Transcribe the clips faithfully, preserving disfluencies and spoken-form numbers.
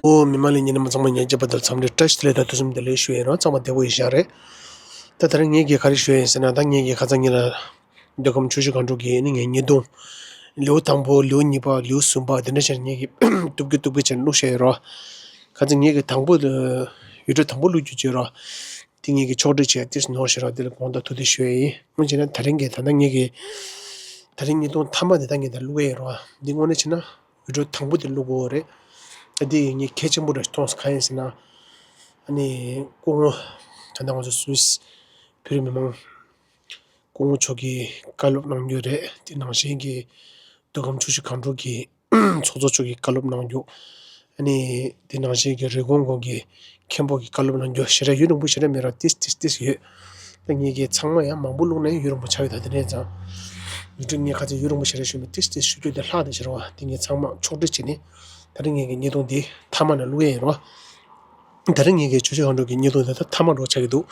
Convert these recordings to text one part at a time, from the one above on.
ཨོ་མི་མང་ལ་ཉན་མཁན་ཚང་མ་ཉན་རྒྱུ་བ་དང་འཚམས་འདྲི་བཀྲ་ཤིས་བདེ་ལེགས་དང་ཐུགས་རྗེ་ཆེ་ལབ་ཞུ་ཡིན་རོགས། ཚང་མ་བདེ་པོ་ཡིན་ཤག་རེད། ད་ད་རིང་ངེད་ཀྱིས་ག་རེ་ཞུ་ཡིན་ཟེར་ན། ད་ངེད་ཀྱིས་ཁ་སང་ཉིན་ལ་མདོ་ཁམས་ཆུ་བཞི་སྒང་དྲུག་གི་ནི་ངའི་བརྙན་ཐུང་ལེའུ་དང་པོ་ལེའུ་གཉིས་པ་ལེའུ་གསུམ་པ་དེ་འདྲ་བྱས་ནས་ངེད་ཀྱིས་སྟོབས་རྒྱལ་སྟོབས་རྒྱལ་བྱས་ནས་བླུགས་བཞག་ཡོད་རོགས། ཁ་སང་ངེད་ཀྱིས་དང་པོ་ཡུལ་གྲུ་དང་པོ་བླུགས་རྒྱུ་བྱས་རོགས། དེ་ངེད་ཀྱིས་ཕྱོགས་སྒྲིག་བྱས་ཏིས་ནོར་ཞེས་ར་དེ་ལ་དགོངས་དག་ཐུགས་རྗེ་ཞུ་ཡ་ཡིན། ངོ་བྱས་ན་ད་རིང་གི་ད་ལྟ་ངེད་ཀྱི་ད་རིང་བརྙན་ཐུང་མཐའ་མ་དེ་ད་ངེད་ད་བླུག་ཡ་ཡིན་རོགས། འདི་དངོས་གནས་བྱས་ན་བི་ཌིའོ་དང་པོ་དེ་བླུག་དགོས་རེད། ད་དེ་ངས་གལ་ཆེན་པོ་རེད་མཐོང་སོང་། གང་ཡིན་ཟེར་ན། ཨ་ནི་སྐུ་ངོ་ད་ལྟ་ང་ཚོ་སུད་སི་བོད་རིགས་མི་མང་སྐུ་ངོ་མཆོག་གིས་བཀའ་སློབ་གནང་རྒྱུ་རེད། དེ་ནང་བཞིན་གྱི་མདོ་ཁམས་ཆུ་བཞི་སྒང་དྲུག་གི་ཚོགས་གཙོ་མཆོག་གིས་བཀའ་སློབ་གནང་རྒྱུ། ཨ་ནི་དེ་ནང་བཞིན་གྱི་རི་ཀོན་གོང་གི་མཁན་པོ་གིས་བཀའ་སློབ་གནང་རྒྱུ་ཞེ་དྲག་ཡུན་རིང་པོ་ཞེ་དྲག་མེད་ར་ཏིས་ཏིས་ཏིས་ཡོད། ད་ངེད་ཀྱིས་ཚང་མ་ཡང་མང་པོ་བླུགས་ན་ཡང་ཡུན་རིང་པོ་ཆགས་ཡོད། ད་དེ་ནས་ཙང་ཡུ་ཊུབ་ངས་ཁ་ཚ་ཡུན་རིང་པོ་ཞེ་དྲག་ཞུས་མེད། ཏིས་ཏིས་ཞུ་རྒྱུ་དེ་ལྷག་དེ་ཕྱིར་བ་དེ་ངས་ཚང་མ་ཕྱོགས་སྒྲིག་བྱས་ནས་ད་རིང་ངེད་ཀྱི་བརྙན་ཐུང་འདི་མཐའ་མ་ནས་བླུག་ཡས་ཡིན་རོགས། ད་རིང་ངེད་ཀྱི་ཆུ་བཞི་སྒང་དྲུག་གི་བརྙན་ཐུང་འདི་ད་མཐའ་མ་འགྲོ་ཆགས་ཀྱི་འདུག།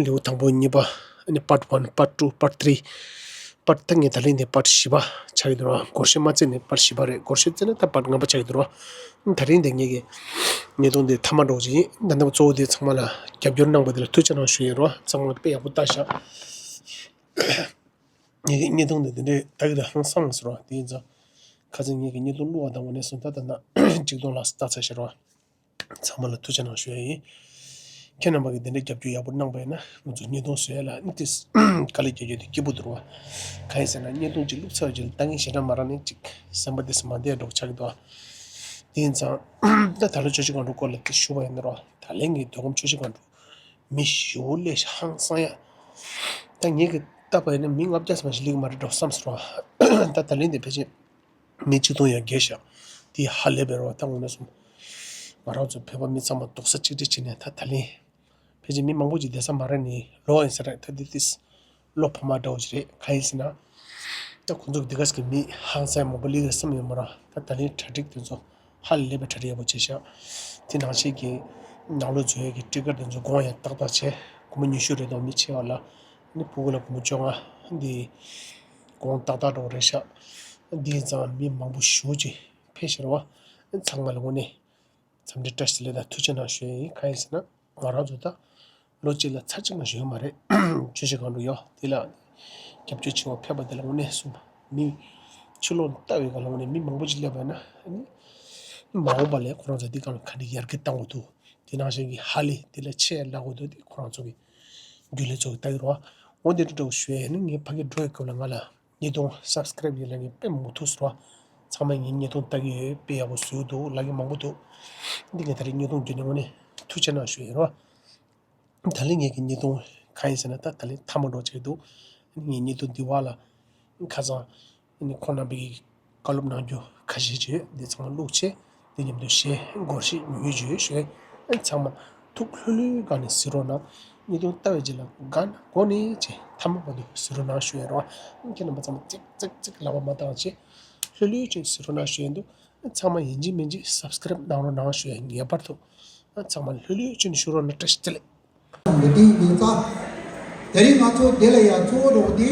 ལེའུ་དང་པོ་གཉིས་པ། ཨ་ནི་པཱརཊ་ཝན། པཱརཊ་ཊུ། པཱརཊ་ཐི་རི། པཱརཊ་ད་ངས་ད་རིང་འདི་པཱརཊ་བཞི་པ་ཆགས་ཀྱི་འདུག་ར། སྒོར་གཞས་མ་བརྩིས་ནས་པཱརཊ་བཞི་པ་རེད། སྒོར་གཞས་བརྩིས་ན་ད་པཱརཊ་ལྔ་པ་ཆགས་ཀྱི་འདུག་ར། ད་རིང་འདི་ངེད་ཀྱི་བརྙན་ཐུང་འདི་མཐའ་མ་འགྲོ་གི་ཡིན། ད་ལྟ་གཙོ་བོ་འདི་ཚང་མ་ལ་རྒྱབ་སྐྱོར་གནང་བ་འདི་ལ་ཐུགས་རྗེ་གནང་ཞུ་ཡིན་རོགས། ཚང་མ་དཔེ་ཡག་པོ་ལྟ་ཤག། ངེད་ཀྱི་བརྙན་ཐུང་འདི་འདི་འདྲའི་ལྟ་གི་ད་ཧང་སངས་སོང་ར། དེ་ཡིན་ཙང་ཁ་སང་ངེད་ཀྱི་བརྙན་ཐུང་བླུགས་པ་དང་འོ་ནས་སོང་ད་ད་ན་གཅིག་སྟོང་ལྷག་ཙམ་ལྟ་ཚར་ཤག་ར། ཚང་མ་ལ་ཐུགས་རྗེ་གནང་ཞུ་ཡ་ཡིན། ཁྱེད་རྣམ་པ་གིས་དེ་འདྲའི་རྒྱབ་སྐྱོར་ཡག་པོ་གནང་པ་ཡིན་ན་ང་ཚོ་བརྙན་ཐུང་བཟོ་ཡ་ལ་ནི་ཏིས་དཀའ་ལས་རྒྱག་རྒྱུ་དེ་སྐྱིད་པོ་འདུག་ར། གང་ཡིན་ཟེར་ན་བརྙན་ཐུང་གཅིག་བླུགས་ཚར་རྗེས་ལ་ལྟ་མཁན་ཞེ་དྲག་མ་རག་ནས་གཅིག་སེམས་པ་ཏིས་མ་བདེ་འགྲོ་ཆགས་ཀྱི་འདུག། དེ་ཡིན་ཙང་ད་ད་ལོ་ཆུ་བཞི་སྒང་དྲུག་སྐོར་ལ་ཏིས་ཞུ་བ་ཡིན་ན་ར། ད་ལན་གྱི་མདོ་ཁམས་ཆུ་བཞི་སྒང་དྲུག་མི་ཞེ་པོ་སླེབས་ཤག། ཧང་སང་ཡ། ད་ངེད་ཀྱིས་བལྟས་པ་ཡིན་ན་མི་ལྔ་བརྒྱ་ཙམ་ཞིག་སླེབས་ཀྱི་མ་རེད་འགྲོ་བསམ་སོང་ར། ད་ད་ལན་དེ་ཕལ་ཆེར་མི་གཅིག་སྟོང་ཡར་བརྒལ་ཤག། དེ་ཧ་ལས་པའི་རོ། ད་དངོས་གནས་སོང་ང་རང་ཚོ་བོད་པ་མི་ཚང་མ་རྡོག་རྩ་གཅིག་སྒྲིལ་བྱས་ནས་ད་ད་ལན་ཕལ་ཆེར་མི་མང་པོ་ཅིག་བསྡད་ས་མ་རེད། ནི་ལོ་ཡིན་ས་རེད། ད་འདི་ཏིས་བློ་ཕམ་འདྲ་བོ་ཅིག་རེད། གང་ཡིན་ཟེར་ན་ད་ཁོང་ཚོ་འདི་ག་ཟེར་གི་མི་ཧང་སང་མང་པོ་སླེབས་ཀྱི་རེད་བསམ་ཡོད་མ་རེད། ད་ད་ལན་གྲ་སྒྲིག་དེ་ཚོ་ཧ་ལས་པའི་གྲ་སྒྲིག་ཡག་པོ་བྱས་ཤག། དེ་ནང་བཞིན་གྱི་ནང་ལོགས་འཛུལ་ཡས་ཀྱི་ཊི་ཀེ་ཊི་དེ་ཚོ་གོང་ཡང་ཏག་ཏག་བྱས། སྒོར་མོ་ཉི་ཤུ་རེ་དང་མི་ཆེ་བ་ལ་ནི་ཕྲུ་གུ་ལ་སྒོར་མོ་བཅོ་ལྔ་འདི་གོང་ཏག་ཏག་འགྲོ་རེད་ཤག། འདི་ཙང་མི་མང་པོ་ཞེ་པོ་ཅིག་ཕེབས་ཤག་ར་བ། ཚང་མ་ལ་དངོས་གནས་འཚམས་འདྲི་བཀྲ་ཤིས་བདེ་ལེགས་དང་ཐུགས་རྗེ་གནང་ཞུ་ཡ་ཡིན། གང་ཡིན་ཟེར་ན་ང་རང་ཚོ་ད་ལོ་གཅིག་ལ་ཚར་གཅིག་མ་ཞུ་ཡོད་མ་རེད། ཆུ་བཞི་སྒང་དྲུག་ཡོད་དེ་ལ་རྒྱབ་སྐྱོར་བྱེད་པར་ཕེབས་པ་དེ་ལ་དངོས་གནས་སོང་མི་ཕྱི་ལོགས་ལྟ་བའི་སྒང་ལ་དངོས་གནས་མི་མང་པོ་ཅིག་སླེབས་པ་ཡིན་ན་ནི་མ་འོངས་པ་ལ་ཁོ་རང་ཚོ་འདི་སྒང་ལ་ག་འདྲ་ཡར་རྒྱས་གཏང་དགོས་འདུག། དེ་ནང་བཞིན་གྱི་ཧ་ལས་དེ་ལས་ཆེ་ལབ་དགོས་འདུག། དེ་ཁོ་རང་ཚོ་གི་རྒྱུན་ལས་ཚོ་གི་ལྟ་གི་རོགས། འོ་འདི་འདྲ་འདྲ་བོ་ཞུ་ཡ་ཡིན། ངས་ཕ་གི་འགྲོ་ཡི་སྐབས་ལ་ང་ལ་བརྙན་ཐུང་སབ་སི་ཀ་རེབ་ཡིན་ལ་ངས་དཔེ་མོ་ཐུག་ཟེར་བ། ཚང་མས་ངའི་བརྙན་ཐུང་ལྟ་གི་ཡོད། དཔེ་ཡག་པོ་བཟོས་འདུག་ལབ་མཁན་མང་པོ་འདུག། འདི་ངས་ད་རེས་བརྙན་ཐུང་བརྒྱུད་ནས་དངོས་གནས་ཐུགས་རྗེ་གནང་ཞུ་ཡ་ཡིན་རོགས། ད་ལན་ངེད་ཀྱི་བརྙན་ཐུང་གང་ཡིན་ཟེར་ན་ད་ད་ལན་མཐའ་མ་འགྲོ་བྱེད་འདུག། ངའི་བརྙན་ཐུང་འདི་བ་ལ་ཁ་སང་ཁོང་རྣམ་པས་བཀའ་སློབ་གནང་རྒྱུ་ཁ་ཤས་ཅིག་ཡོད། འདི་ཚང་མ་བླུགས་བྱས་འདི་མཉམ་དུ་གཞས་སྒོར་གཞས་ཉུང་ཉུང་ཅིག་ཡོད་ཞུ་ཡ། ཚང་མ་ཐུགས་ལྷོད་ལྷོད་སྒང་ནས་གཟིགས་རོགས་གནང་། བརྙན་ཐུང་ལྟ་བའི་རྗེས་ལ་དགའ་ན་དགོངས་ནས་ཅིག་མཐའ་མ་བར་དུ་གཟིགས་རོགས་གནང་ཞུ་ཡ་རོགས། ཁྱེད་རྣམ་པ་ཚང་མ་ཙིག་ཙིག་ཙིག་ལབ་པ་མ་བཏང་བྱས་ལྷོད་ལྷོད་ཅིག་གཟིགས་རོགས་གནང་ཞུ་ཡ་འདུག། ཚང་མ་ཡིན་གཅིག་མིན་གཅིག་སབ་སི་ཀ་རེབ་གནང་རོགས་གནང་ཞུ་ཡ། ངེས་པར་དུ་ཚང་མ་ལྷོད་ལྷོད་ཅིག་ནས་བཞུགས་རོགས་གནང་། བཀྲ་ཤིས་བདེ་ལེགས། མི་དེའི་མིང་ཙ། དེ་རིང་ང་ཚོ་འདི་ལ་ཡ་གཙོ་བོ་རོགས་དེ།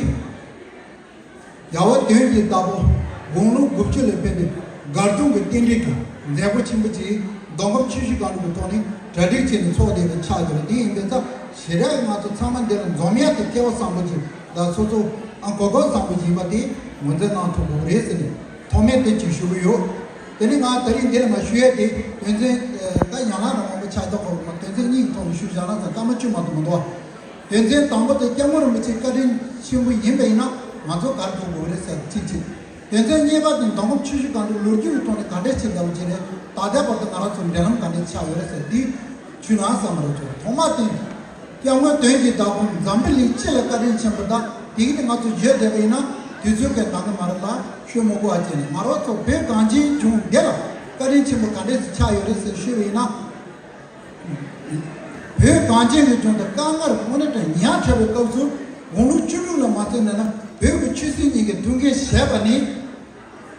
རྒྱལ་བ་དོན་གྱི་བདག་པོ་དགུང་ལོ་དགུ་བཅུ་ལ་ཕེབས་པའི་དགའ་སྟོན་གྱི་རྟེན་འབྲེལ་གྱི་མཛད་སྒོ་ཆེན་པོ་ཅིག་མདོ་ཁམས་ཆུ་བཞི་སྒང་དྲུག་གི་ཐོག་ནས་གྲ་སྒྲིག་བྱས་ནས་ཚོགས་བསྡད་པའི་ཆགས་ཡོད་རེད། དེ་ཡིན་པས་ཙང་ཞེ་དྲག་ང་ཚོ་ཚང་མ་འདི་ལ་འཛོམས་ཡ་དེ་སྐལ་བ་བཟང་པོ་ཅིག་དང་སོ་སོ་ཨ་གོ་སྐབས་བཟང་པོ་ཅིག་ཡིན་པ་དེ་ངོས་འཛིན་གནང་ཐུབ་དགོས་རེད་ཟེར་ནས་ཐོག་མའི་དེ་ཅིག་ཞུ་གི་ཡོད། དེ་ནི་ང་ད་རིང་འདི་ལ་མ་ཞུ་ཡ་དེ་དོན་ཚན་ད་ཡང་ན་རང་དབང་པོ་ཆགས་ཐོག་གོ་མ་དོན་ཚན་གཉིས་ཀྱི་ཐོག་ནས་ཞུ་བཞག་ན་ཚང་སྐར་མ་བཅུ་མ་གཏོགས་མི་འདུག། དོན་ཚན་དང་པོ་དེ་སྐྱབས་མགོན་རིན་པོ་ཆེ་བཀའ་དྲིན་ཆེན་པོ་ཡིན་པ་ཡིན་ན་ང་ཚོ་ག་རེ་ཐོབ་དགོས་རེད་ཟེར་ཚིག་གཅིག། དོན་ཚན་གཉིས་པ་དེ་མདོ་ཁམས་ཆུ་བཞི་སྒང་དྲུག་ལོ་རྒྱུས་ཀྱི་ཐོག་ནས་ག་འདྲས་ཆེ་ལྟ་བུ་བྱས་རེད། ད་ལྟའི་བར་དུ་ང་རང་ཚོ་འབྲེལ་ལམ་ག་འདྲས་ཆགས་ཡོད་རེད་ཟེར་འདི་ཞུས་ན་བསམ་པ་རེད། ཐོག་མ་དེ་སྐྱབས་མགོན་དོན་གྱི་བདག་པོ་འཛམ་བུ་གླིང་སྤྱི་ལ་བཀའ་དྲིན་ཆེན་པོ་དང་དེ་གི་དེ་ང་ཚོ་བརྗོད་བསྡད་པ་ཡིན་ན་དུས་ཚོད་ཀྱི་ནང་དུ་མ་རེད་ལ་ཤོད་མི་དགོས་པ་བྱས་ནས་ང་རང་ཚོ་བོད་གངས་ཅན་ལྗོངས་འདི་ལ་བཀའ་དྲིན་ཆེན་པོ་ག་འདྲས་ཆགས་ཡོད་རེད་ཟེར་ཞུས་པ་ཡིན་ན། བོད་གངས་ཅན་གྱི་ལྗོངས་དུ་དཀའ་ངལ་དངོས་གནས་དྲང་ཉག་ཕྲ་བའི་སྐབས་སུ་དགུང་ལོ་བཅུ་དྲུག་ལ་མ་སླེབས་ན་ན་བོད་ཀྱི་ཆོས་སྲིད་གཉིས་ཀྱི་མཐུན་རྐྱེན་བྱས་པ་ནི།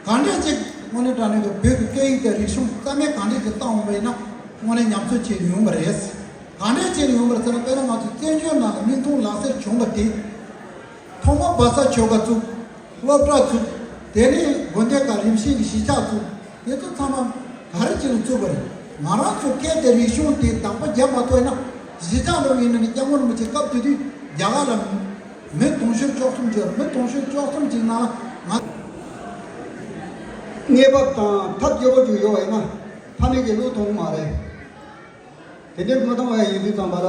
གང་འདྲས་ཅིག་དངོས་གནས་དྲང་གནས་ཀྱི་བོད་ཀྱི་སྐད་ཡིག་དང་རིག་གཞུང་རྩ་མེད་གང་འདྲས་ཅིག་བཏང་འོང་བ་ཡིན་ན་དངོས་གནས་ཉམས་གསོ་བྱས་ཡོང་བ་རེད། གང་འདྲས་བྱས་ཡོང་བ་རེད་ཟེར་ན་དཔེར་ན་ང་ཚོ་བཙན་བྱོལ་ནང་ལ་སྨན་ཐུང་ལག་རྩལ་བྱུང་བ་དེ། ཐོག་མ་བ་ས་ཆོལ་ཁ་བཙུགས། སློབ་གྲྭ་བཙུགས། དེ་ནས་ དགོན་སྡེ་ཁག་རིམ་བཞིན་གྱི་གཞིས་ཆགས་བཙུགས། དེ་ཚོ་ཚང་མ་ག་རེ་བྱས་ནས་བཙུགས་པ་རེད། ང་རང་ཚོ་སྐད་དེ་རིག་གཞུང་དེ་དག་པ་རྒྱབ་མ་ཐུབ་ན། གཞིས་ཆགས་ལ་ཡིན་ན་ནི་སྐྱབས་མགོན་རིན་པོ་ཆེ་སྐབས་དེ་དུས་རྒྱ་གར་ལ་མི་དུང་ཕྱུར་བཅུ་གསུམ་ཅིག་ཡོད་རེད། མི་དུང་ཕྱུར་བཅུ་གསུམ་ཅིག་ནང་ལ་ང་། གནས་བབ་དང་ཐབས་སྐྱོ་པོ་ཅིག་ཡོད་པ་ཡིན་ན་ཕ་མེས་ཀྱིས་བློ་ཐོངས་ཀྱི་མ་རེད། དེ་འདྲའི་མ་གཏོང་བ་ཡིན་དུས་ཙམ་པ་ལ།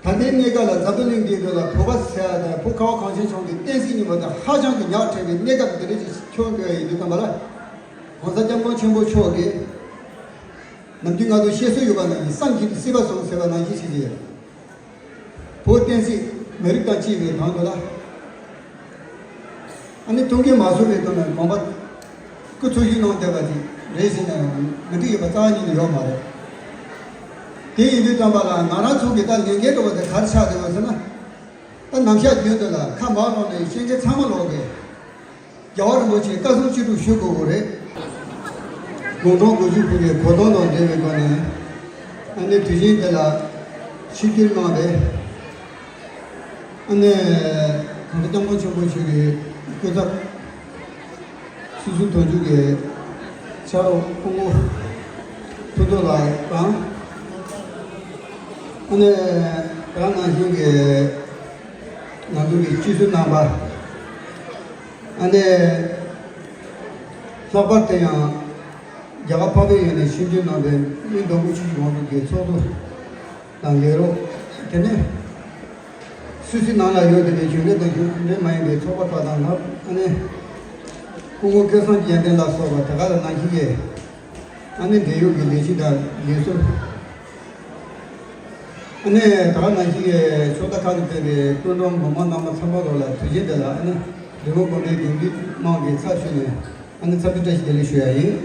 ད་ལྟའི་གནས་སྐབས་ལ་འཛམ་བུ་གླིང་འདིའི་ཁྲོད་ལ་བོད་པ་ཟེར་ཡ་དང་བོད་ཁ་བ་གངས་ཅན་ལྗོངས་ཀྱི་བསྟན་སྲིད་གཉིས་པོ་དང་ཧ་ཅང་གི་ཉག་ཕྲ་བའི་གནས་སྐབས་འདི་འདྲ་ཞིག་འཁྱོངས་དགོས་ཡ་ཡིན་དུས་ཙམ་པ་ལ། ༸གོང་ས་༸སྐྱབས་མགོན་ཆེན་པོ་མཆོག་གིས་ནམ་རྒྱུན་ང་ཚོ་བཤད་སྲོལ་ཡོད་པ་ནང་བཞིན་བསམ་བཞིན་དུ་སྲིད་པ་བཟུང་ཟེར་བ་ནང་བཞིན་ཞིག་བྱས། བོད་བསྟན་སྲིད་མི་རིགས་དང་གཅིག་པའི་དོན་དུ་ལ། ཨ་ནི་ཐུགས་འགན་མ་བཟུང་བའི་དོན་ལ་དགོངས་པ་སྐུ་ཚུགས་ཡིད་གནང་བསྡད་པ་ཅིག་རེད་ཟེར་ན་ཡང་མི་འགྲིག་ཡོད་པ་རྩ་བ་ཉིད་ནས་ཡོད་མ་རེད། དེ་ཡིན་དུས་ཙམ་པ་ལ་ང་རང་ཚོ་གི་ད་ལས་འགན་འགྲོ་བ་དེ་ག་རེ་ཆགས་བསྡད་པ་ཟེར་ན། ད་ནམ་ཞག་རྒྱུན་དུ་ལ་ཁ་མར་ལོག་ནས་ཤེས་མཁན་ཚང་མ་ལོག་གི། རྒྱལ་བ་རིན་པོ་ཆེའི་བཀའ་གསུང་ཅི་སྒྲུབ་ཞུ་དགོས་པ་རེད། དགུང་གྲངས་དགུ་བཅུ་ཕྲག་གི་གོ་སྟོན་དང་འབྲེལ་བའི་སྒོ་ནས། ཨ་ནི་དུས་ཆེན་འདི་ལ་ཆིབས་བསྒྱུར་གནང་བའི། ཨ་ནི་༸གོང་ས་༸སྐྱབས་མགོན་ཆེན་པོ་མཆོག་གི་སྐུ་ཚབ་སྤྱི་ཟུར་དོན་གཅོད་ཀྱི་ཕྱག་རོགས་སྐུ་ངོ་ཕུན་ཚོགས་ལགས་དང་། ཨ་ནི་དེ་ནང་བཞིན་གྱི་ང་ཚོ་གི་སྤྱི་ཟུར་རྣམ་པ། ཨ་ནི། ལྷག་པར་དུ་ཡང་རྒྱ་གར་འཕགས་པའི་ཡུལ་ནས་ཆིབས་བསྒྱུར་གནང་བའི་སྨན་ལྡོང་བུ་ཆུ་བཞི་སྒང་དྲུག་གི་ཚོགས་གཙོ་དང་ལས་རོགས། དེ་ནས་སུད་སི་ནང་ལ་ཡོད་བསྡད་པའི་གཞུང་འབྲེལ་དང་གཞུང་འབྲེལ་མ་ཡིན་པའི་ཚོགས་པ་ཁག་དང་ལྷག་ཨ་ནི་སྐུ་ངོ་སྐལ་བཟང་རྒྱལ་ལྡན་ལ་སོགས་པ་དེ་ག་ལ་ནང་བཞིན་གྱི། ཨ་ནི་འབྲེལ་ཡོད་ཀྱི་ལས་བྱེད་དང་ལས་ཟུར། ཨ་ནི་ད་ག་ནང་བཞིན་གྱི་ཕྱོགས་མཐའ་ཁག་ནས་ཕེབས་པའི་སྐུ་མགྲོན་གོང་མ་རྣམ་པ་ཚང་མ་ལོག་ལ་དུས་ཆེན་འདི་ལ་ཨ་ནི་འབྲི་གུང་དགོན་པའི་དགེ་འདུན་དམངས་ཀྱི་ཚབ་ཞུས་ནས་ཨ་ནི་འཚམས་འདྲི་བཀྲ་ཤིས་བདེ་ལེགས་ཞུ་ཡ་ཡིན།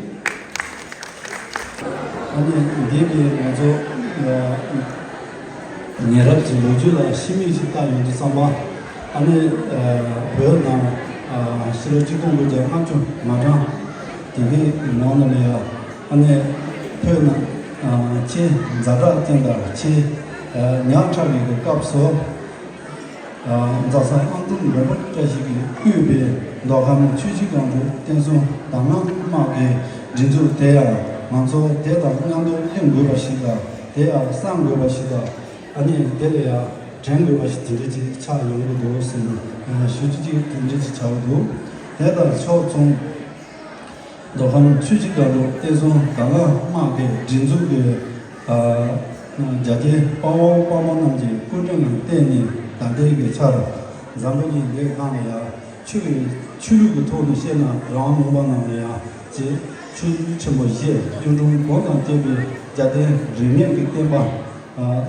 ཨ་ནི་འདི་གིས་ང་ཚོ་ཉེ་རབས་ཀྱི་ལོ་རྒྱུས་ལ་ཕྱི་མིག་ཅིག་བལྟ་ཡོང་དུས་ཙམ་པ། ཨ་ནི་བོད་ནང་ཕྱི་ལོ་ཆིག་སྟོང་དགུ་བརྒྱ་ལྔ་བཅུ་ང་གྲངས་དེ་གའི་ནང་ལ་ནས་ཡ། ཨ་ནི་བོད་ནང་ཆེས་ཛ་དྲག་ཅན་དང་ཆེས་ཉག་ཕྲ་བའི་སྐབས་སུ། རྫ་ས་ཨ་འཛོམ་མགོན་པོ་བཀྲ་ཤིས་ཀྱིས་དབུས་པའི་མདོ་ཁམས་ཆུ་བཞི་སྒང་དྲུག་བསྟན་སྲུང་དྭང་བླངས་དམག་གི་སྒྲིག་འཛུགས་དེ་ཡང་ང་ཚོ་དེ་དང་མཉམ་དུ་གླེང་དགོས་པ་ཞིག་དང་དེ་ཡང་གསང་དགོས་པ་ཞིག་དང་ཨ་ནི་དེ་ལ་ཡང་དྲན་དགོས་པ་ཞིག་དེ་འདྲ་ཅིག་ཆགས་ཡོང་གི་འདུག་ཟེར་ནས་ཞུ་རྒྱུ་ཅིག་དེ་འདྲ་ཅིག་ཆགས་ཀྱི་འདུག་དེ་དང་ཕྱོགས་མཚུངས། མདོ་ཁམས་ཆུ་བཞི་སྒང་དྲུག་བསྟན་སྲུང་དྭང་བླངས་དམག་གི་སྒྲིག་འཛུགས་ཀྱི་རྒྱ་ཆེའི་དཔའ་བོ་དཔའ་མོ་རྣམས་ཀྱི་སྐུ་དྲིན་ལ་བརྟེན་ནས་ད་ལྟའི་གི་ཆར་འཛམ་བུ་གླིང་འདིའི་སྒང་ལ་ཡང་ཆོས་ཀྱི་ཆོས་ལུགས་ཀྱི་ཐོག་ནས་བཤད་ན་རང་ལུང་པ་རྣམས་ལ་ཡང་ཅེས་ཆོས་ཆེན་པོ་བཞི་གཡུང་དྲུང་བོན་དང་བཅས་པའི་རྒྱལ་བསྟན་རིས་མེད་ཀྱི་བསྟན་པ།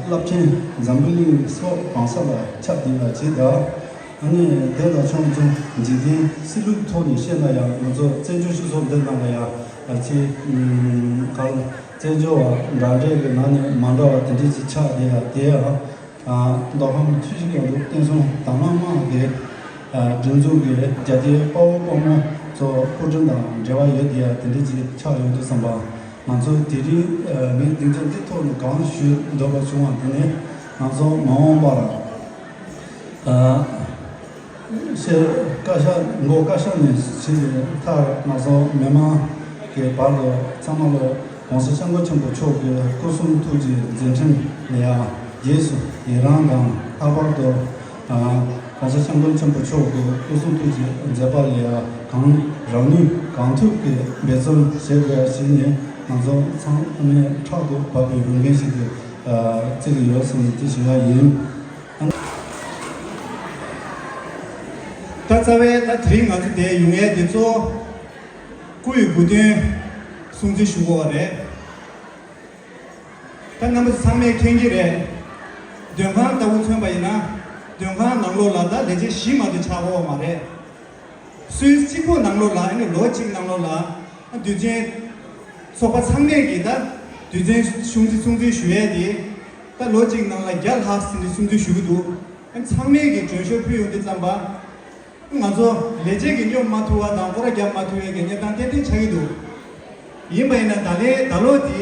རླབས་ཆེན་འཛམ་བུ་གླིང་སོགས་གང་ས་ལ་ཁྱབ་བསྡད་པ་ཇི་ལྟར། ཨ་ནི་དེ་དང་ཕྱོགས་མཚུངས་འཇིག་རྟེན་སྲིད་ལུགས་ཐོག་ནས་བཤད་ན་ཡང་ང་ཚོ་བཙན་བྱོལ་སྤྱི་ཚོགས་འདི་ནང་ལ་ཡང་ཨ་ཅེ་གང་བཙན་བྱོལ་བ་འདྲ་འདྲ་གི་ནང་ནས་མ་འདྲ་བ་དེ་འདྲ་ཅིག་ཆགས་བསྡད་ཡ་དེ་ཡང་མདོ་ཁམས་ཆུ་བཞི་སྒང་དྲུག་བསྟན་སྲུང་དྭང་བླངས་དམག་གི་སྒྲིག་འཛུགས་ཀྱི་རྒྱ་ཆེའི་དཔའ་བོ་དཔའ་མོ་ཚོ་སྐུ་དྲིན་དང་འབྲེལ་བ་ཡོད་བསྡད་ཡ་དེ་འདྲ་ཅིག་ཆགས་ཡོང་དུས་ཙམ་པ། ང་ཚོ་དེ་རིང་ངས་སྡིངས་ཆ་འདི་ཐོག་ནས་གང་ཞུ་འདོད་པ་བྱུང་བ་དེ་ནི་ང་ཚོ་མ་འོངས་པར་ཨ་ཤེས་བཀའ་ཤག་མགོ་བཀའ་ཤག་ནས་བྱས་པའི་མཐར་ང་ཚོ་མི་མང་གི་བར་དུ་ཚང་མ་ལ་༸གོང་ས་༸སྐྱབས་མགོན་ཆེན་པོ་མཆོག་གི་སྐུ་གསུང་ཐུགས་ཀྱི་མཛད་འཕྲིན་ལ་ཡང་རྗེས་སུ་ཡི་རང་དང་ལྷག་པར་དུ། ཨ་༸གོང་ས་༸སྐྱབས་མགོན་ཆེན་པོ་མཆོག་གི་སྐུ་གསུང་ཐུགས་ཀྱི་མཛད་པ་ལ་ཡང་གང་རང་ནུས་གང་ཐུབ་ཀྱིས་འབད་བརྩོན་བྱེད་དགོས་ཞེས་ནས་ང་ཚོ་ཚང་མས་ཕྲག་ཏུ་བབས་པའི་འོས་འགན་ཞིག་ཏུ་བརྩི་གི་ཡོད་ཟེར་ནས་དེ་ཞུ་ཡ་ཡིན། ད་རྩ་བའི་ད་དེ་རིང་ང་ཚོ་འདིར་ཡོང་ཡས་དེ་གཙོ་བོ་སྐུ་ཡི་སྐུ་དོན་སྲུང་བརྩི་ཞུ་དགོས་པ་རེད། ད་རྣམ་པ་ཚོ་ཚང་མས་མཁྱེན་གྱི་རེད། མགྲོན་ཁང་ལྟ་བུ་མཚོན་པ་ཡིན་ན། མགྲོན་ཁང་ནང་ལོགས་ལ་ད་ལས་བྱེད་བཞི་མ་གཏོགས་ཆགས་ཀྱི་ཡོད་མ་རེད། སུད་སི་གཅིག་པོ་ནང་ལོགས་ལ་ཨ་ནི་ལོ་གཅིག་ནང་ལོགས་ལ་ཨ་དུས་ཆེན་ཚོགས་པ་ཚང་མས་ཀྱིས་ད་དུས་ཆེན་སྲུང་བརྩི་སྲུང་བརྩི་ཞུ་ཡས་དེ་ད་ལོ་གཅིག་ནང་ལ་བརྒྱ་ལྷག་ཙམ་དེ་སྲུང་བརྩི་ཞུ་གི་འདུག་ཨ་ཚང་མས་ཀྱིས་མགྲོན་ཤོག་ཕུལ་ཡོང་དུས་ཙམ་པ། ང་ཚོ་ལས་བྱེད་ཀྱིས་སྙོབ་མ་ཐུབ་པ་དང་སྐོར་ར་རྒྱབ་མ་ཐུབ་པའི་གི་གནས་སྟངས་ཏན་ཏན་ཆགས་ཀྱི་འདུག་ཡིན་པ་ཡིན་ན་ད་ལན་ད་ལོ་དེ་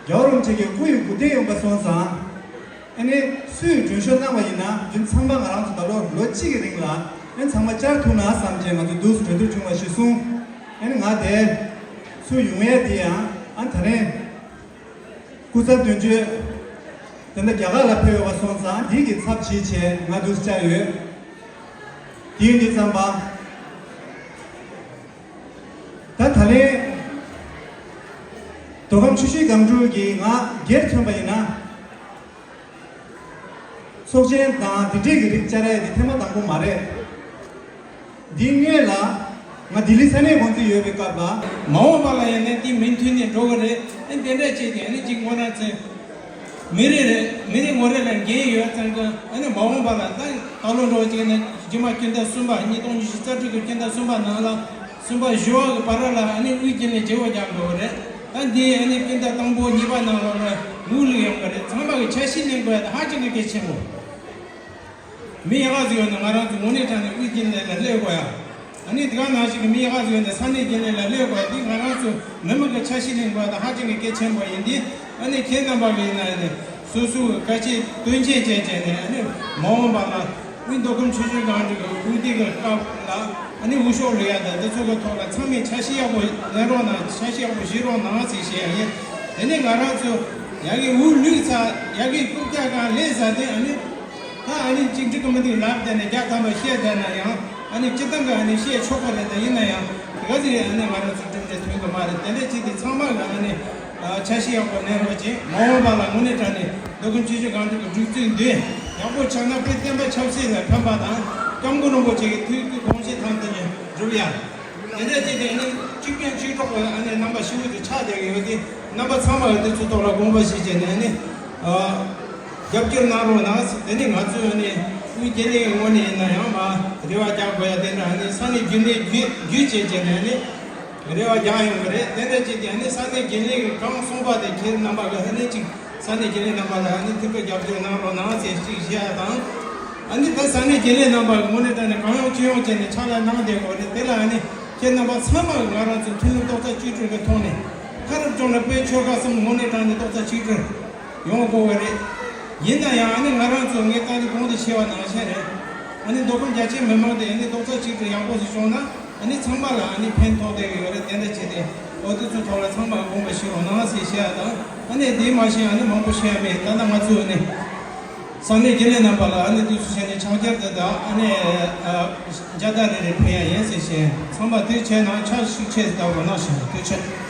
རྒྱལ་བ་རིན་པོ་ཆེ་གི་སྐུ་ཡི་སྐུ་རྟེན་ཡོང་པ་སོང་ཙང་། ཨ་ནི་སུས་མགྲོན་ཤོག་གནང་བ་ཡིན་ན་རྒྱུན་ཚང་མ་ང་རང་ཚོ་ད་ལོ་ལོ་གཅིག་གི་རིང་ལ་ ཨན་ཚང་མ་བཅར་ཐུབ་ན་བསམ་བྱས་ང་ཚོ་འདུག་སེ་གྲོས་བསྡུར་བྱུང་བ་ཞིག་གསུངས། ཨན་ང་དེ་ཚུར་ཡོང་ཡས་དེ་ཡང་ཨན་ད་རེས་སྐུ་ཚབ་དོན་གཅོད་དེ་འདྲ་རྒྱ་གར་ལ་ཕེབས་ཡོད་པ་སོང་ཙང་འདི་གི་ཚབ་བྱེད་བྱས་ང་འདུག་སེ་བཅར་ཡོད། དེ་ཡིན་དུས་ཙམ་པ། ད་ད་ལན་མདོ་ཁམས་ཆུ་བཞི་སྒང་དྲུག་གི་ང་སྒེར་མཚོན་པ་ཡིན་ན། ཚོགས་ཆེན་དང་དེ་འདྲས་ཀྱི་རིགས་བཅར་ཡས་དེ་ཐེངས་མ་དང་པོ་མ་རེད། འདི་སྔོན་ལ་ང་ལྡི་ལི་ས་གནས་དགོངས་ཚུལ་ཡོད་པའི་སྐབས་ལ། མ་འོངས་པ་ལ་ཡང་ནས་འདི་མུ་མཐུད་ནས་འགྲོ་གི་རེད། ཨེ་དེ་འདྲས་བྱས་ཏེ་ཨ་ནི་གཅིག་ངོ་རང་ཚོས། མི་རེ་རེ་མི་རེ་ངོ་རེ་ལ་འགན་ཡོད་ཙང་ཀི་ཨ་ནི་མ་འོངས་པ་ལ་ད་ད་ལོ་འགྲོ་བྱས་ནས་རྗེས་མ་སྤྱི་ཟླ་གསུམ་པ་ཉིས་སྟོང་ཉི་ཤུ་རྩ་དྲུག་གི་སྤྱི་ཟླ་གསུམ་པ་ནང་ལ་གསུམ་པ་བཞི་པ་གི་བར་ལ་ཨ་ནི་དབུས་དཀྱིལ་ནས་བརྗེ་བོ་རྒྱག་འགྲོ་གི་རེད། ད་འདི་ཨ་ནི་སྤྱི་ཟླ་དང་པོ་གཉིས་པ་ནང་ལོགས་ལ་ངོས་ལུས་ཡོང་གི་རེད། ཚང་མ་གི་འཆར་གཞི་ལེན་དགོས་ཡ་ད་ཧ་ཅང་གི་གལ་ཆེན་པོ། མི་ཡག་ག་ཟིག་ཡོད་ན་ང་རང་ཚོ་དངོས་གནས་དྲང་གནས་དབུས་དཀྱིལ་ལས་ལ་སླེབས་དགོས་ཡ། ཨ་ནི་དེ་ག་ནང་བཞིན་གྱི་མི་ཡག་ག་ཟིག་ཡོད་ན་ས་གནས་དཀྱིལ་ལས་ལ་སླེབས་དགོས་ཡ། འདི་ང་རང་ཚོ་མི་མང་གི་འཆར་གཞི་ལེན་དགོས་ཡ་ད་ཧ་ཅང་གི་གལ་ཆེན་པོ་ཡིན། འདི་ཨ་ནི་ཁྱེད་རྣམ་པ་གི་ཡིན་ན་ཡིན་ནས་སོ་སོ་གི་བཀའ་ཆད་དོན་ཆེན་བྱས་བྱས་ནས་ཨ་ནི་མ་འོངས་པ་ལ་དབུས་མདོ་ཁམས་ཆུ་བཞི་སྒང་དྲུག་གི་དབུས་སྡེ་གི་སྐབས་ལ་ཨ་ནི་འུ་ཤོག་ལུས་ཡ་ད་འདི་ཚོ་གི་ཐོག་ལ་ཚང་མས་འཆར་གཞི་ཡག་པོ་ལེན་རོགས་གནང་། འཆར་གཞི་ཡག་པོ་བཞེས་རོགས་གནང་ཟེར་བཤད་ཡ་ཡིན། དེ་ནས་ང་རང་ཚོ་ཡ་གི་འུ་ལུས་ཚ་ཡ་གི་རྐུབ་བཀྱག་གང་ལས་ཟ་དེ་ཨ་ནི། ད་ཨ་ནི་གཅིག་འགྲིག་གི་མི་འདུག་ལབ་བསྡད་ནས་རྒྱག་ཐམ་པ་བཤད་བསྡད་ན་ཡང་ཨ་ནི་སྤྱི་བཏང་གི་ཨ་ནི་བཤད་ཆོག་པ་རེད། ད་ཡིན་ན་ཡང་དེ་ག་ཟིག་ཨ་ནི་ང་རང་ཚོ་གྲུབ་འབྲས་ཐོན་གི་མ་རེད། དེ་འདྲ་བྱས་ཏེ་ཚང་མ་གི་ཨ་ནི་འཆར་གཞི་ཡག་པོ་ལེན་རོགས་བྱེད། མ་འོངས་པ་ལ་དངོས་གནས་དྲང་གནས་མདོ་ཁམས་ཆུ་བཞི་སྒང་དྲུག་གི་སྒྲིག་འཛུགས་འདི་ཡག་པོ་ཆགས་ན་དཔེ་བསྟན་པ་ཆབ་སྲིད་ལ་ཕན་པ་དང་སྐྱབས་མགོན་རིན་པོ་ཆེ་གི་ཐུགས་ཀྱི་དགོངས་བཞེད་དང་བསྟུན་ནས་འགྲུབ་ཡ། དེ་འདྲ་བྱས་ཏེ་ཨ་ནི་གཅིག་རྐྱང་གཅིག་གྲོགས་ཀྱི་ཨ་ནི་རྣམ་པ་ཞིབ་མོ་དེ་ཆགས་བསྡད་ཀྱི་ཡོད་དེ་རྣམ་པ་ཚང་མ་གི་དེ་ཚོ་ཐོག་ལ་དགོངས་པ་བཞེས་བྱས་ནས་ཨ་ནི། རྒྱབ་སྐྱོར་གནང་རོགས་གནང་། དེ་ནས་ང་ཚོས་ནི་དབུས་དགེ་ལས་ངོས་ནས་ཡིན་ན་ཡང་མ་རེ་བ་རྒྱག་དགོས་ཡ་དེ་འདྲ་ནི་ས་གནས་རྒྱུན་ལས་བརྒྱུད་བརྒྱུད་བྱས་བྱས་ནས་ནི་རེ་བ་རྒྱག་ཡོང་གི་རེད། དེ་འདྲ་བྱས་ཏེ་ནི་ས་གནས་དགེ་ལས་ཀྱི་གང་གསུངས་པ་དེ་ཁྱེད་རྣམ་པ་གི་ནི་ཅིག་ས་གནས་དགེ་ལས་རྣམ་པ་ལ་ནི་ཐུགས་ཁུར་རྒྱབ་སྐྱོར་གནང་རོགས་གནང་ཟེར་ཅིག་བཤད་ཡ་དང་། ཨ་ནི་ད་ས་གནས་དགེ་ལས་རྣམ་པ་གི་ངོས་ནས་ད་ནི་གང་ཡོང་ཅི་ཡོང་བྱས་ནས་ཕྱག་ལས་གནང་བསྡད་དགོས་རེད། དེ་ལ་ཨ་ནི་ཁྱེད་རྣམ་པ་ཚང་མ་གི་ང་རང་ཚོ་མཐུན་ལམ་རྡོག་རྩ་གཅིག་སྒྲིལ་གྱི་ཐོག་ནས་མཐའ་རབ་ལྗོངས་ལ་དཔལ་ཆོས་ག་གསུམ་དངོས་གནས་དྲང་གནས་རྡོག་རྩ་གཅིག་སྒྲིལ་ཡོང་དགོས་པ་རེད། ཡིན་ན་ཡང་ཨ་ནི་ང་རང་ཚོ་ངས་ད་ནི་གོང་དུ་བཤད་པ་ནང་བཞིན་རེད། ཨ་ནི་མདོ་ཁམས་རྒྱ་ཆེའི་མི་མང་དེ་ཨ་ནི་རྡོག་རྩ་གཅིག་སྒྲིལ་ཡག་པོ་ཞིག་བྱུང་ན་ཨ་ནི་ཚང་མ་ལ་ཨ་ནི་ཕན་ཐོགས་བསྡད་ཀྱི་ཡོད་རེད། དེ་འདྲ་བྱས་ཏེ་འོ་དེ་ཚོའི་ཐོག་ལ་ཚང་མ་དགོངས་པ་བཞེས་རོགས་གནང་ཟེར་བཤད་ཡ་དང་། ཨ་ནི་དེ་མ་གཞི་ཨ་ནི་མང་པོ་བཤད་ཡ་མེད། ད་ལྟ་ང་ཚོས་ཨ་ནི་ས་གནས་དགེ་ལས་རྣམ་པ་ལ་ཨ་ནི་དུས་སུ་བྱས་ནས་ཕྱག་འཁྱེར་དེ་དག་ཨ་ནི་ཨ་མཇལ་དར་རེ་རེ་ཕུལ་ཡ་ཡིན་ཟེར་བཤད། ཚང་མ་དེ་བྱས་ན་ཕྱག་ཤུགས་ཆེ་ཟེར་བ་ནང་བཞིན་དུས་ཆེ།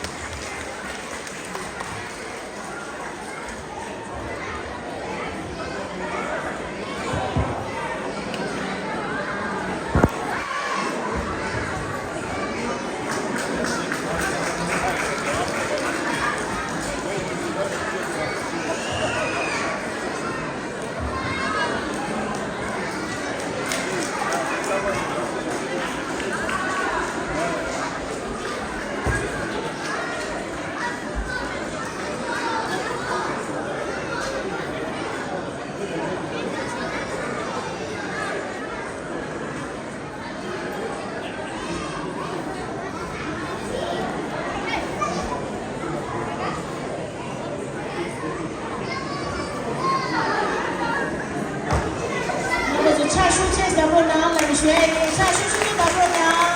ཕྱག་ཤུགས་ཆེ་ཟབ་པོ་གནང་ལ་ཞུ་ཡ་ཡིན། ཕྱག་ཤུགས་ཆེ་ཟབ་པོ་གནང་།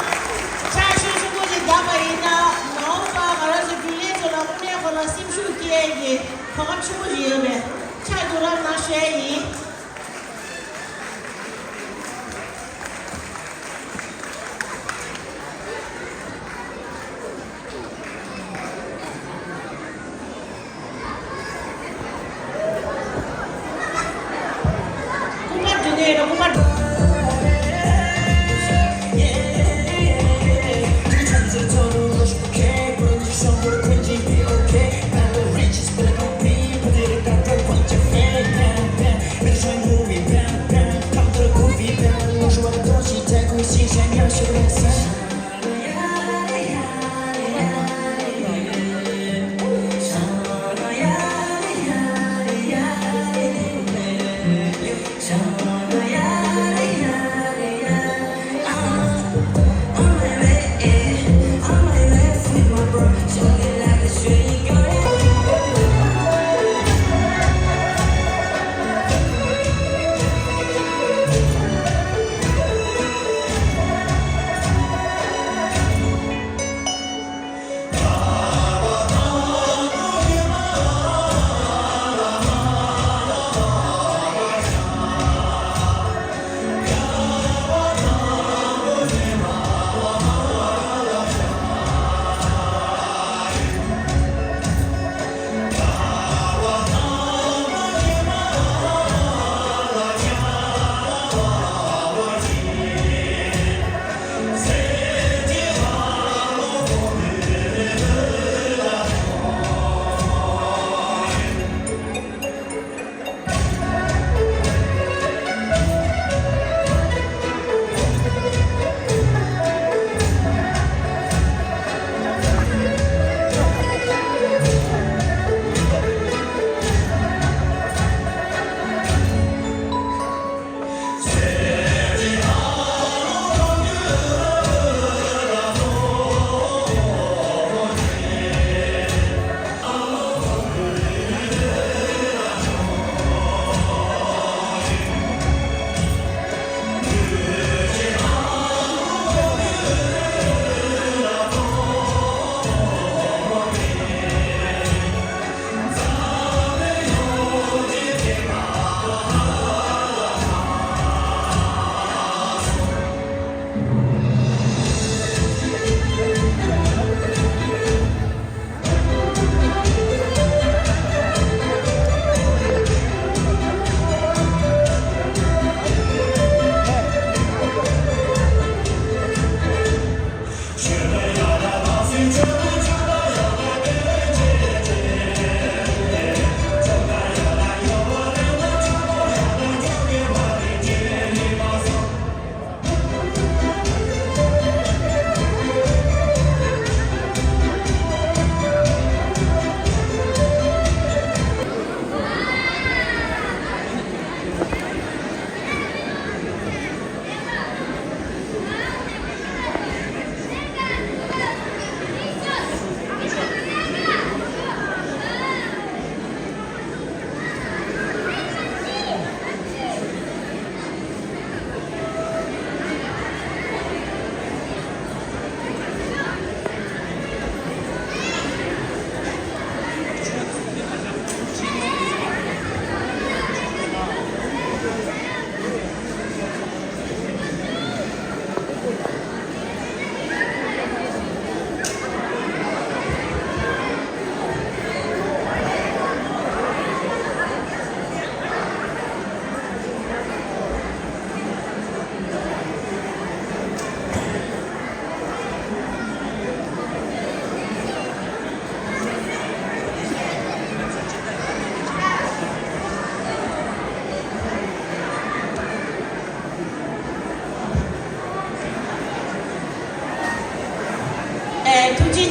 ཕྱག་ཤུགས་ཆེན་པོ་ཞིག་བརྒྱབ་པ་ཡིན་ན་མ་འོངས་པ་ང་རང་ཚོ་རྒྱུན་ལས་ཚོ་ལ་དངོས་གནས་ཁོ་ལ་སེམས་ཤུགས་སྐྱེ་ཡ་གི་གོ་སྐབས་ཆེན་པོ་ཞིག་ཡོད་པས་ཕྱག་རྡོ་རམ་གནང་ཞུ་ཡ་ཡིན།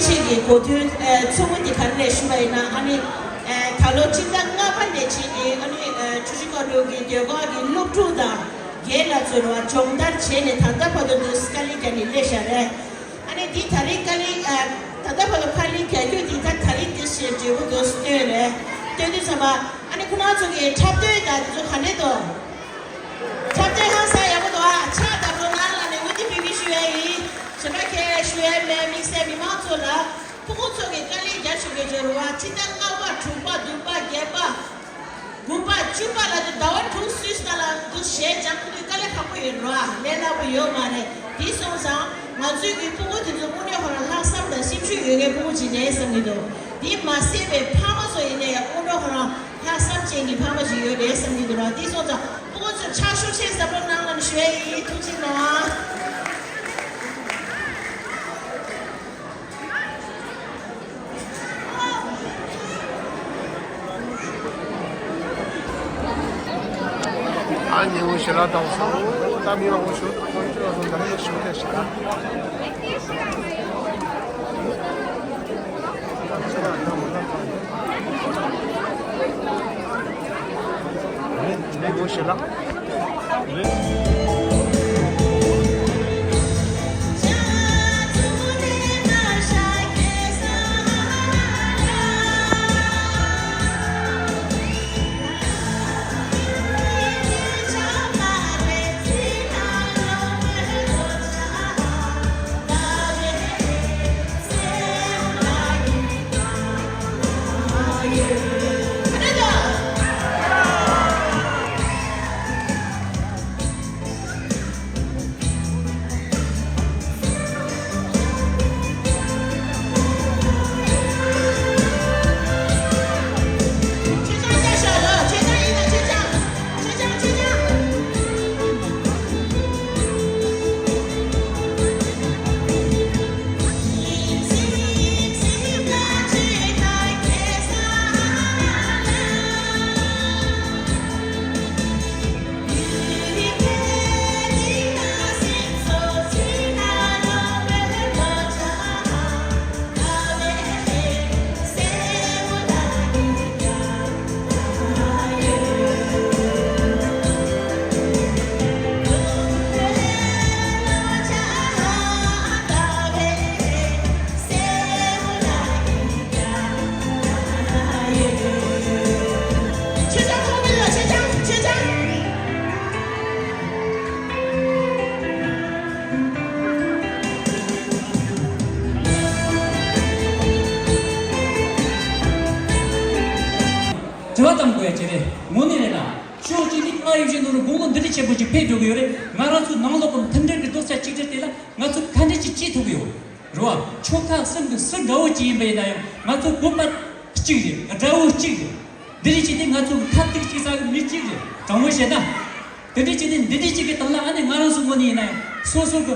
ཆེད་ཀྱི་གོ་སྟོན་ཚོགས་འདུ་དེ་ག་རེ་ལས་ཞུས་པ་ཡིན་ན། ཨ་ནི་ད་ལོ་སྤྱི་ཟླ་ལྔ་པ་ནས་བྱས་ཏེ་ཨ་ནི་ཆུ་བཞི་སྒང་དྲུག་གི་ཟློས་གར་གྱི་སློབ་ཕྲུག་དང་རྒན་ལགས་ཚོར་བ་སྦྱོང་བརྡར་བྱས་ནས་ད་ལྟ་བར་དུ་འདུག་དཀའ་ལས་བརྒྱབ་ནས་སླེབས་བཞག་རེད། ཨ་ནི་འདི་ད་རེས་དཀའ་ལས་ད་ལྟ་བར་དུ་དཀའ་ལས་རྒྱག་རྒྱུ་འདི་ད་ད་རེས་འདི་ཞེས་འབྲས་བུ་འདུག་སྟོན་རེད། སྟོན་དུས་ཙམ་པ་ཨ་ནི་ཁོ་རང་ཚོ་གི་འཁྲབ་སྟོན་དང་དེ་ཚོ་ག་འདྲས་འདུག་འཁྲབ་སྟོན་ཧང་སང་ཡག་པོ་འདུག་ཨ། ཕྱག་བརྡབ་རོགས་གནང་ལབ་ནས་འོ་འདི་འབོད་སྐུལ་ཞུ་ཡ་ཡིན། གཞན་པ་ཁྱེད་ཞུ་ཡ་མེད། དམིགས་བསལ་མི་མང་ཚོ་ལ་ཕྲུ་གུ་ཚོ་གི་དཀའ་ལས་རྒྱག་བཞིན་པའི་འབྱོར་བ་སྤྱི་ཟླ་ལྔ་པ་དྲུག་པ་བདུན་པ་བརྒྱད་པ་དགུ་པ་བཅུ་པ་ལ་དུ་ཟླ་བ་དྲུག་སུས་ན་ལ་དུ་གཞས་སྦྱང་ཁུ་དུས་དཀའ་ལས་ཁག་པོ་ཡོད་རོ། ལས་སླ་པོ་ཡོད་མ་རེད། དེ་སོང་ཙང་ང་ཚོའི་གི་ཕྲུ་གུ་དེ་ཚོ་དངོས་གནས་ཁོ་རང་ལྷག་བསམ་དང་སེམས་ཤུགས་ཡོད་མཁན་ཕྲུ་གུ་ཅིག་རེད་བསམ་གྱི་འདུག་དེ་མ་ཟད་པའི་ཕ་མ་ཚོ་ཡིན་ན་ཡང་དངོས་གནས་ཁོ་རང་ལྷག་བསམ་ཅན་གྱི་ཕ་མ་ཞིག་ཡོད་རེད་བསམ་གྱི་འདུག་ར། དེ་སོང་ཙང་ཕྲུ་གུ་ཚོ་ཕྱག་ཤུགས་ཆེ་ཟབ་པོ་གནང་ལ་ཞུ་ཡ་ཡིན། ཐུགས་རྗེ་གནང་། ཨ་ཉེ་བོ་ཞལ་ལག་བཏང་སོང་། ད་མི་མང་པོ་ཞུ་ཁོང་ཚོ་ལ་སོང་ད་ནི་ཞུ་ཐེ་ཞེ་ད། ཉེ་བོ་ཞལ་ལག་དྲི་བ་བཏང་དགོས་ཡ་ཅིག་རེད། དངོས་གནས་རེད་ལ། ཕྱོགས་གཅིག་ནས་ང་ཡིན་གཞིན་ནོར་དགུང་ལོ་འདི་འདྲ་ཆེན་པོ་ཅིག་ཕེབས་འགྲོ་གི་ཡོད་རེད། ང་རང་ཚོའི་ནང་ལོགས་ཀྱི་མཐུན་སྒྲིལ་གྱི་རྡོག་རྩ་གཅིག་སྒྲིལ་དེ་ལ་ང་ཚོ་ག་འདྲ་ཅིག་བྱེད་ཐུབ་ཀྱི་ཡོད་རེད་བ། ཆོལ་ཁ་གསུམ་གྱི་སུ་འདྲ་བོ་ཅིག་ཡིན་པ་ཡིན་ན་ཡང་ང་ཚོ་བོད་པ་གཅིག་རེད། དགྲ་བོ་གཅིག་རེད། འདི་རེད་ཅེས་ཏེ་ང་ཚོ་གི་ཁ་ཐུག་གཅིག་ས་གི་མི་གཅིག་རེད། དྲང་མོ་བཤད་ན། དེ་འདྲ་བྱས་ནས་འདི་འདྲ་ཅིག་གི་སྟེང་ལ་ཨ་ནི་ང་རང་ཚོ་ངོས་ནས་ཡིན་ན་ཡང་སོ་སོ་གི་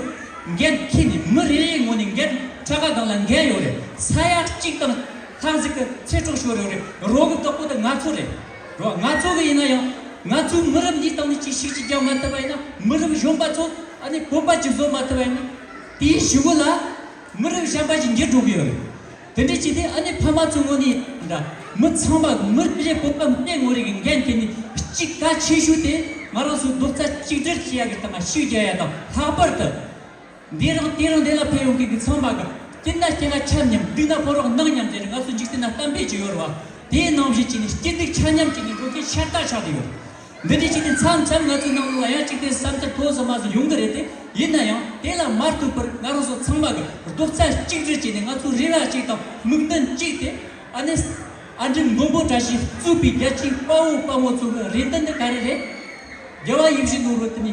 འགན་འཁྱེར་ནས་མི་རེ་རེའི་ངོས་ནས་འགན་ཕྲག་ག་སྒང་ལ་འགན་ཡོད་རེད། ས་ཡ་གཅིག་དང་ལྷག་ཟིག་གི་ཚེ་སྲོག་ཤོར་ཡོད་རེད། རོགས་གི་བདག་པོ་དེ་ང་ཚོ་རེད། རོགས་ང་ཚོ་གི་ཡིན་ན་ཡང་ང་ཚོའི་མི་རབས་འདིའི་སྟེང་ནས་ཅིག་ཤུགས་ཅིག་རྒྱག་མ་ཐུབ་པ་ཡིན་ན་མི་རབས་གཞོན་པ་ཚོ་ཨ་ནི་བོད་པ་ཅིག་བཟོ་མ་ཐུབ་པ་ཡིན་ན་དེའི་གཞུག་གུ་ལ། མི་རབས་གཞན་པ་ཞིག་འགྱུར་འགྲོ་གི་ཡོད་རེད། དེ་འདྲ་བྱས་ཏེ་ཨ་ནི་ཕ་མ་ཚོའི་ངོས་ནས་འདྲ། མི་ཚང་མ་མི་རེ་བོད་པ་མི་ངོ་རེ་གི་འགན་འཁྱེར་ནས་གཅིག་གལ་ཆེ་ཤོས་དེ་ང་རང་ཚོའི་རྡོག་རྩ་གཅིག་སྒྲིལ་བྱེད་ཡ་གི་སྟེང་ལ་ཤུགས་རྒྱག་ཡ་དང་། ལྷག་པར་དུ་འདི་རང་དེ་རང་འདི་ལ་ཕེབས་ཡོང་མཁན་གི་ཚང་མ་གི་སྐྱིད་ན་སྐྱིད་ན་ཆ་མཉམ། སྡུག་ན་ཕོ་རོག་ནང་མཉམ་ཟེར་ང་ཚོ་འཇིག་རྟེན་ན་གཏམ་དཔེ་ཅིག་ཡོད་རེད་བ། དེའི་ནང་བཞིན་བྱས་ནས་སྐྱིད་སྡུག་ཆ་མཉམ་བྱས་ནས་འགྲོ་མཁན་ཤ་སྟག་ཆགས་བསྡད་ཡོད། འདི་འདྲ་བྱས་ཏེ་མཚམས་མཚམས་ང་ཚོའི་ནང་ལ་ཡང་གཅིག་དེ་བསམ་ཚུལ་མཐོ་ཙམ་དམའ་ཙམ་ཡོང་གི་རེད་དེ། ཡིན་ན་ཡང་དེ་ལ་མ་ལྟོས་པར་ང་རང་ཚོ་ཚང་མ་གི་རྡོག་རྩ་གཅིག་སྒྲིལ་བྱས་ནས་ང་ཚོ་རེ་བ་གཅིག་དང་དམིགས་འདུན་གཅིག་དེ། ཨ་ནི་ཨ་འབྲུག་མགོན་པོ་བཀྲ་ཤིས་གཙོས་པའི་རྒྱལ་གཅེས་དཔའ་བོ་དཔའ་མོ་ཚོ་གི་རེ་འདུན་དེ་ག་རེ་རེད། རྒྱལ་བ་ཡིད་བཞིན་ནོར་བུ་དེ་ནི་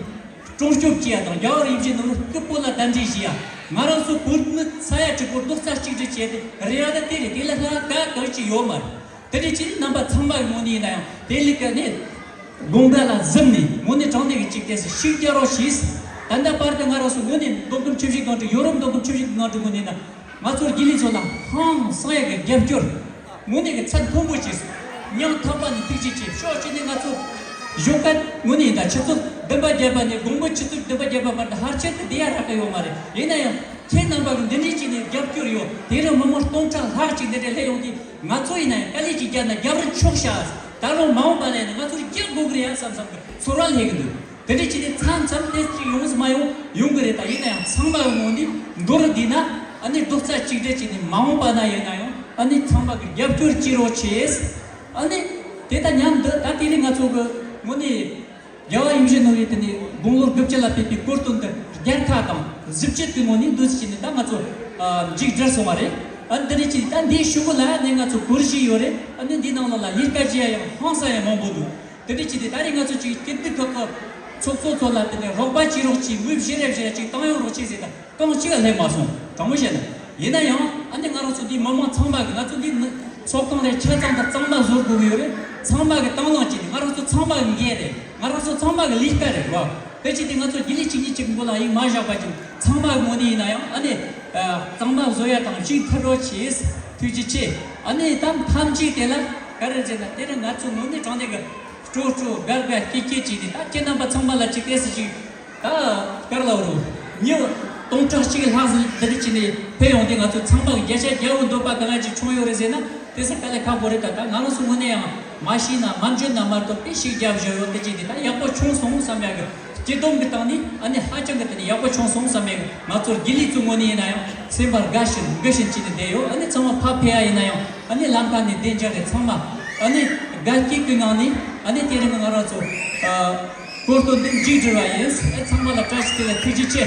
སྲུང་སྐྱོབ་བྱེད་ཡ་དང་། རྒྱལ་བ་ཡིད་བཞིན་ནོར་བུ་སྐུ་པོ་ལ་གདན་འདྲེན་བྱེད་ཡ། ང་རང་ཚོ་བོད་མི་ས་ཡ་དྲུག་པོ་རྡོག་རྩ་གཅིག་སྒྲིལ་བྱས་ཏེ་རེ་བ་དེ་དེ་རེད། དེ་ལ་ལྷག་ག་ག་ཅིག་ཡོད་མ་རེད། དེ་འདྲ་བྱས་ནས་རྣམ་པ་ཚང་མ་གི་ངོས་ནས་ཡིན་ན་ཡང་དེ་ལས་ཀ་ནས་དགོངས་པ་ལ་གཟིམས་ནས་ངོས་ནས་དྲང་གནས་ཀྱི་གཅིག་དེ་ཤུགས་རྒྱག་རོགས་བྱས། ད་ལྟ་བར་དུ་ང་རང་ཚོ་ངོས་ནས་མདོ་ཁམས་ཆུ་བཞི་སྒང་དྲུག་ཡོ་རོབ་མདོ་ཁམས་ཆུ་བཞི་སྒང་དྲུག་ངོས་ནས་ན་ང་ཚོར་དགེ་ལས་ཚོ་ལ་ཧང་སང་ཡག་གི་རྒྱབ་སྐྱོར་ངོས་ནས་ཀྱི་ཚད་མཐོན་པོ་བྱས། སྙིང་ཐག་པ་ནས་ཐུགས་རྗེ་ཆེ། ཕྱོགས་གཅིག་ནས་ང་ཚོ་ གཞོགས་ཀ་དངོས་གནས་ཡིན་ད། ཆུ་ཚོད་བདུན་པ་བརྒྱད་པ་ནས་དགོང་མོ་ཆུ་ཚོད་བདུན་པ་བརྒྱད་པ་བར་དུ་ཕལ་ཆེར་དུ་བསྡད་ཡ་རག་གི་ཡོད་མ་རེད། ཡིན་ན་ཡང་ཁྱེད་རྣམ་པ་གི་འདི་འདྲའི་ཅིག་ནས་རྒྱབ་སྐྱོར་ཡོད། དེ་རིང་མི་མང་སྟོང་ཕྲག་ལྷག་ཅིག་འདི་འདྲ་སླེབས་ཡོང་དུས། ང་ཚོ་ཡིན་ན་ཡང་དཀའ་ལས་ཅིག་བརྒྱབ་ན་རྒྱབ་རི་འཁྱོག་བཞག་ད་རུང་མ་འོངས་པ་ལ་ཡིན་ན་ང་ཚོར་རྒྱག་དགོས་ཀྱི་རེད་ཡ་བསམ་བསམ་གི་ཚོར་བ་སླེབས་ཀྱི་འདུག་དེ་འདྲ་བྱས་ནས་མཚམས་མཚམས་ཏོག་ཙམ་ཡོང་སྲིད་མ་ཡོང་ཡོང་གི་རེད། ད་ཡིན་ན་ཡང་ཚང་མ་གི་ངོས་ནས་མདོར་བསྡུས་ན། ཨ་ནི་རྡོག་རྩ་གཅིག་སྒྲིལ་བྱས་ནས་མ་འོངས་པ་ན་ཡིན་ན་ཡང་ཨ་ནི་ཚང་མ་གི་རྒྱབ་སྐྱོར་བྱེད་རོགས་བྱེད། ཨ་ནི་དེ་ལྟར་མཉམ་དུ་ད་དེ་རིང་ང་ཚོ་གི་ངོས་ནས་རྒྱལ་བ་ཡིད་བཞིན་ནོར་བུའི་དེ་ནས་དགུང་ལོ་དགུ་བཅུ་ལ་ཕེབས་པའི་གོ་སྟོན་དེ་རྒྱལ་ཁ་དང་གཟི་བརྗིད་ཀྱི་ངོས་ནས་འདུག་སེ་བྱས་ནས་ད་ང་ཚོ་མཇུག་བསྒྲིལ་སོང་བ་རེད། ཨ་ནི་དེ་རིང་ཅིག་ད་འདིའི་གཞུག་གུ་ལ་ཨ་ནི་ང་ཚོ་གོ་སྒྲིག་ཡོད་རེད། ཨ་ནི་འདིའི་ནང་ལོགས་ལ་ལས་ཀ་བྱེད་ཡ་ཡང་ཧང་སང་ཡ་མང་པོ་འདུག་དེ་འདྲ་བྱས་ཏེ་ད་རེས་ང་ཚོ་ཅིག་སྐྱིད་སྡུག་ཁག་ཁག་ཚོགས་གཙོ་ཚོ་ལ་དེ་ནས་རོགས་པ་བྱེད་རོགས་བྱེད། མུ་བཞི་རེ་བཞི་རེ་ཅིག་བཏང་ཡོང་རོགས་བྱེད་ཟེར། ད་གང་ཅིག་ལ་སླེབས་མ་སོང་། དྲང་མོ་བཤད་ན། ཡིན་ན་ཡང་ཨ་ནི་ང་རང་ཚོ་འདིའི་མི་མང་ཚང་མ་གི། ང་ཚོ་འདིའི་ནི་ཚོགས་ཁང་ལ་ཆ་ཚང་དང་གཙང་མ་བཟོ་དགོས་ཀྱི་ཡོད་རེད། ཚང་མ་གི་དང་བླངས་བྱས་ནས། ང་རང་ཚོ་ཚང་མ་གི་འགན་རེད། ང་རང་ཚོ་ཚང་མ་གི་ལས་ཀ་རེད་བ། དེ་བྱས་ཏེ་ང་ཚོ་དགེ་ལས་གཅིག་གཉིས་གཅིག་མགོ་ལ་ཡིག་མ་བཞག་པ་ཅིག་ཚང་མ་གི་ངོས་ནས་ཡིན་ན་ཡང་ཨ་ནི་གཙང་མ་བཟོ་ཡ་དང་ཅིག་ཐུགས་རོགས་བྱེད། ཐུགས་རྗེ་ཆེ། ཨ་ནི་ད་ཐམས་ཅད་དེ་ལ་ག་རེ་ཟེར་ན། དེ་ནི་ང་ཚོ་དངོས་གནས་དྲང་གནས་ཀྱི་སྤྲོ་སྤྲོ་དགའ་དགའ་སྐྱིད་སྐྱིད་བྱས་ནས། ད་ཁྱེད་རྣམ་པ་ཚང་མ་ལ་ཅིག་སྐད་ཆ་ཅིག་ད་ག་རེ་ལབ་རུང་། མི་སྟོང་ཕྲག་གཅིག་ལྷག་ཙམ་འདི་འདྲ་བྱས་ནས་ཕེབས་ཡོང་དུས། ང་ཚོ་ཚང་མ་གི་བརྒྱ་ཆ་བརྒྱ་པོ་འདོད་པ་གང་ཅིག་བྱུང་ཡོད་རེད་ཟེར་ན། དེ་ཚོ་དཀའ་ལས་ཁག་པོ་རེད། ད་ད་ང་རང་ཚོ་ངོས་ནས་ཡང་མ་ཤེས་ན་མ་འཇོན་ན་མ་གཏོགས་དཔེ་ཞིག་རྒྱབ་བཞག་ཡོད། དེ་བྱས་ཏེ་ད་ཡག་པོ་བྱུང་སོང་བསམ་ཡག་གི་སྤྱི་བསྡོམས་ཀྱི་སྟེང་ནས་ཨ་ནི་ཧ་ཅང་གི་དེ་ནས་ཡག་པོ་བྱུང་སོང་བསམ་ཡག་གི། ང་ཚོ་དགེ་ལས་ཚོའི་ངོས་ནས་ཡིན་ན་ཡང་སེམས་པ་དགའ་བཞིན་དགའ་བཞིན་བྱས་ནས་བསྡད་ཡོད། ཨ་ནི་ཚང་མ་ཕར་ཕེབས་ཡ་ཡིན་ན་ཡང་། ཨ་ནི་ལམ་ཁ་ནས་བདེ་འཇགས་རེད། ཚང་མ་ཨ་ནི་དགའ་སྐྱིད་ཀྱི་ངང་ནས། ཨ་ནི་དེ་རིང་ང་རང་ཚོ་ཨ་གོ་སྟོན་འདི་མཇུག་སྒྲིལ་བ་ཡིན། ཨ་ཚང་མ་ལ་བཀྲ་ཤིས་བདེ་ལེགས། ཐུགས་རྗེ་ཆེ།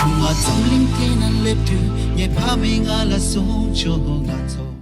ང་འཛམ་གླིང་སྟེང་ན་སླེབས་དུས། ངའི་ཕ་མས་ང་ལ་གསུངས་བྱུང་། ང་ཚོ།